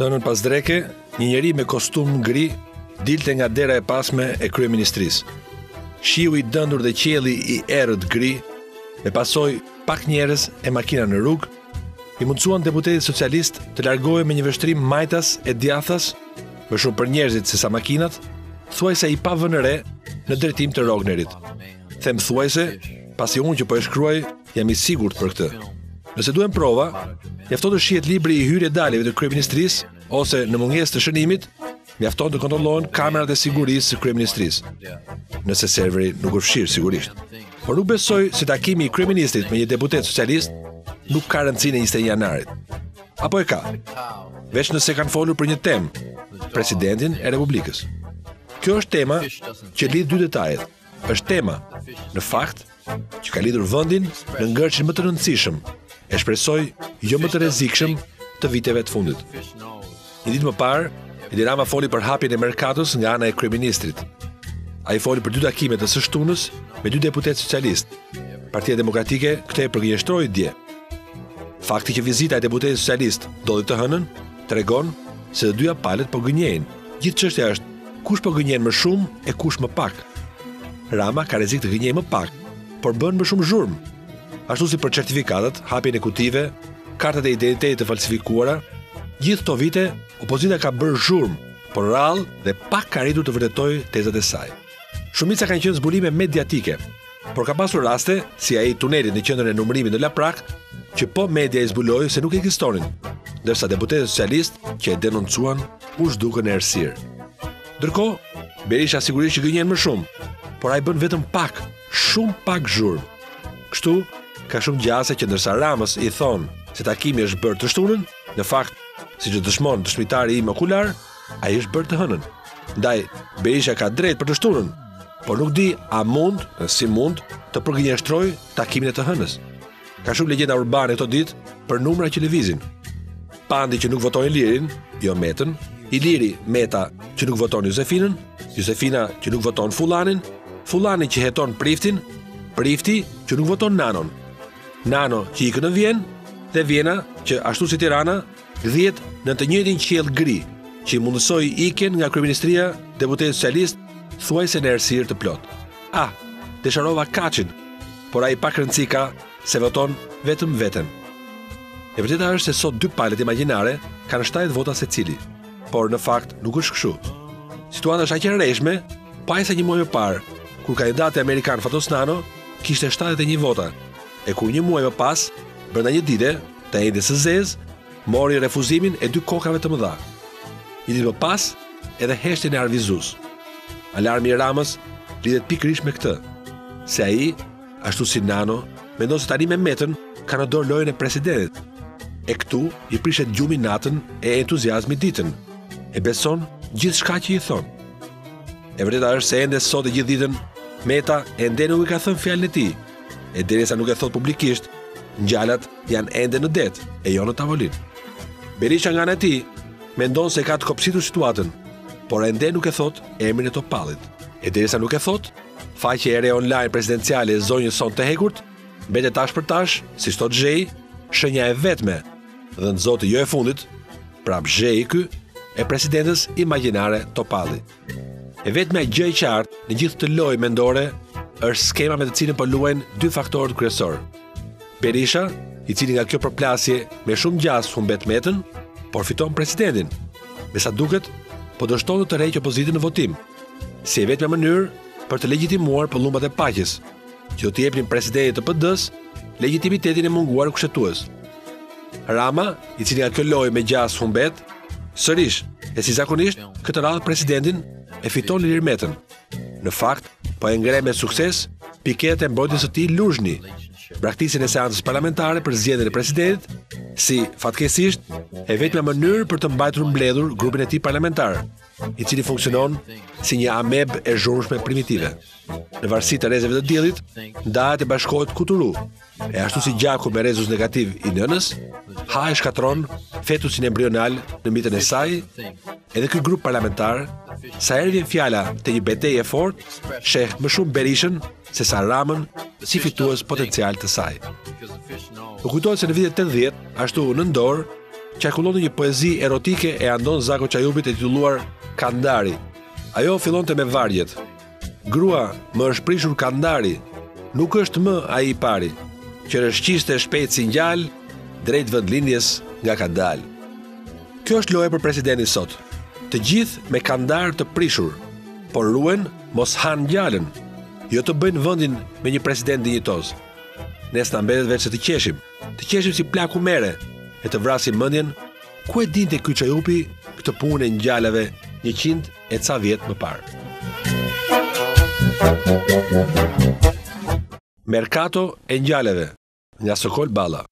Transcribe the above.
Të hënën pas dreke, një njeri me kostum gri dilte nga dera e pasme e kryeministrisë. Shiu i dëndur dhe qielli i errët gri, me pasojë pak njerëz e makina në rrugë, i mundësuan deputetit socialist të largohej me një vështrim majtas e djathtas, më shumë për njerëzit sesa makinat, thuajse i pavënë re në drejtim të Rognerit. Them thuajse, pasi unë që po e shkruaj, jam i sigurt për këtë. Nëse duhen prova, mjafton të shihet libri i hyrje-daljeve të kryeministrisë ose në mungesë të shënimit, mjafton të kontrollohen kamerat e sigurisë së kryeministrisë. Nëse serveri nuk është fshirë sigurisht. Por nuk besoj se takimi i kryeministrit me një deputet socialist nuk ka rëndësinë e 21 janarit. Apo e ka? Veç nëse kanë folur për një temë, presidentin e Republikës. Kjo është tema që lidh dy detajet. Është tema, në fakt, që ka lidhur vendin në ngërçin më të rëndësishëm, e shpresoj jo më të rrezikshëm të viteve të fundit. Një ditë më parë, Edi Rama foli për hapjen e merkatos nga ana e kryeministrit. Ai foli për dy takime të së shtunës me dy deputetë socialistë. Partia Demokratike këtë e përgënjeshtroi dje. Fakti që vizita e deputetit socialist ndodhi të hënën tregon se të dyja palët po gënjejnë. Gjithë çështja është kush po gënjen më shumë e kush më pak. Rama ka rrezik të gënjejë më pak, por bën më shumë zhurmë. Ashtu si për certifikatat, hapjen e kutive, kartat e identitetit të falsifikuara, gjithë këto vite opozita ka bërë zhurmë, por rrallë dhe pak ka arritur të vërtetojë tezat e saj. Shumica kanë qenë zbulime mediatike, por ka pasur raste, si ai i tunelit në qendrën e numërimit në Laprakë, që po media i zbuloi se nuk ekzistonin, ndërsa deputetët socialistë që e denoncuan u zhdukën në errësirë. Ndërkohë, Berisha sigurisht që gënjen më shumë, por ai bën vetëm pak, shumë pak zhurmë. Kështu, ka shumë gjasa që ndërsa Ramës i thonë se takimi është bërë të shtunën, në fakt, siç e dëshmon dëshmitari im okular, ai është bërë të hënën. Ndaj, Berisha ka drejt për të shtunën, por nuk di a mund, si mund, të përgënjeshtrojë takimin e të hënës. Ka shumë legjenda urbane këto ditë për numra që lëvizin. Pandi që nuk voton Ilirin, jo Metën, Iliri, Meta që nuk voton Jozefinën, Jozefina që nuk voton Fullanin, Fullani që heton Priftin, Prifti që nuk voton Nanon. Nano që ikën në Vjenë dhe Vjena që ashtu si Tirana gdhihet në të njëjtin qiell gri që i mundësoi ikjen nga kryeministria deputetit socialist thuajse në errësirë të plotë. Ah, desh harrova Kaçin, por ai pak rëndësi ka se voton vetëm veten. E vërteta është se sot dy palët imagjinare kanë 70 vota secili, por në fakt nuk është kështu. Situata është aq e rrejshme, po aq sa një muaj më parë, kur kandidati amerikan Fatos Nano kishte 71 vota, e kur një muaj më pas, brenda një dite, të enjtes së zezë, mori refuzimin e dy kokave të mëdha. Një ditë më pas, edhe heshtjen e Arvizusë. Alarmi i Ramës lidhet pikërisht me këtë, se ai, ashtu si Nano, mendon se tani me Metën ka në dorë lojën e presidentit. E këtu i prishet gjumi natën e entuziazmi ditën. E beson gjithçka që i thonë. E vërteta është se ende sot e gjithë ditën Meta ende nuk e ka thënë fjalën e tij. E derisa nuk e thotë publikisht, ngjalat janë ende në det e jo në tavolinë. Berisha nga ana e tij mendon se ka të kopsitur situatën, por ende nuk e thotë emrin e Topallit. E derisa nuk e thotë, faqja e re online presidenciale e zonjës sonë të hekurt mbetet tash për tash, siç thotë Zheji, shenja e vetme, dhëntë Zoti jo e fundit, prap Zheji ky, e presidentes imagjinare Topalli. E vetmja gjë e qartë në gjithë këtë lojë mendore është skema me të cilën po luajnë dy faktorët kryesorë. Berisha, i cili nga kjo përplasje me shumë gjasë humbet Metën, por fiton presidentin. Me sa duket, po dështon të tërheqë opozitën në votim, si e vetmja mënyrë për të legjitimuar pëllumbat e paqes, që do t'i jepnin presidentit të PD-së legjitimitetin e munguar kushtetues. Rama, i cili nga kjo lojë me gjasë humbet, sërish, e si zakonisht, këtë radhë presidentin e fiton Ilir Metën. Në fakt, po e ngre me sukses piketat e mbrojtjes së tij Luzhni, braktisjen e seancës parlamentare për zgjedhjen e presidentit, si fatkeqësisht e vetmja mënyrë për të mbajtur mbledhur grupin e tij parlamentar, i cili funksionon si një amebë e zhurmshme primitive. Në varësi të rrezeve të diellit, ndahet e bashkohet kuturu, e ashtu si gjaku me rezus negativ i nënës, ha e shkatërron fetusin embrional në mitën e saj, edhe ky grup parlamentar, sa herë vjen fjala te një betejë e fortë, sheh më shumë Berishën se sa Ramën si fitues potencial të saj. Më kujtohet se në vitet 80, ashtu nën dorë, qarkullonte një poezi erotike e Andon Zako Çajupit e titulluar Kandari. Ajo fillonte me vargjet. Grua, më është prishur kandari, nuk është më ai i pari, që rrëshqiste shpejt si ngjalë, drejt vendlindjes nga ka dalë. Kjo është loja për presidentin sot. Të gjithë me kandar të prishur, por ruhen mos hanë ngjalën, jo të bëjnë vendin me një president dinjitoz. Ne s'na mbetet veçse të qeshim, të qeshim si plaku mere, e të vrasim mendjen ku e dinte ky Çajupi këtë punë e ngjalave 100 e ca vjet më parë. Merkato e ngjaleve nga Sokol Balla.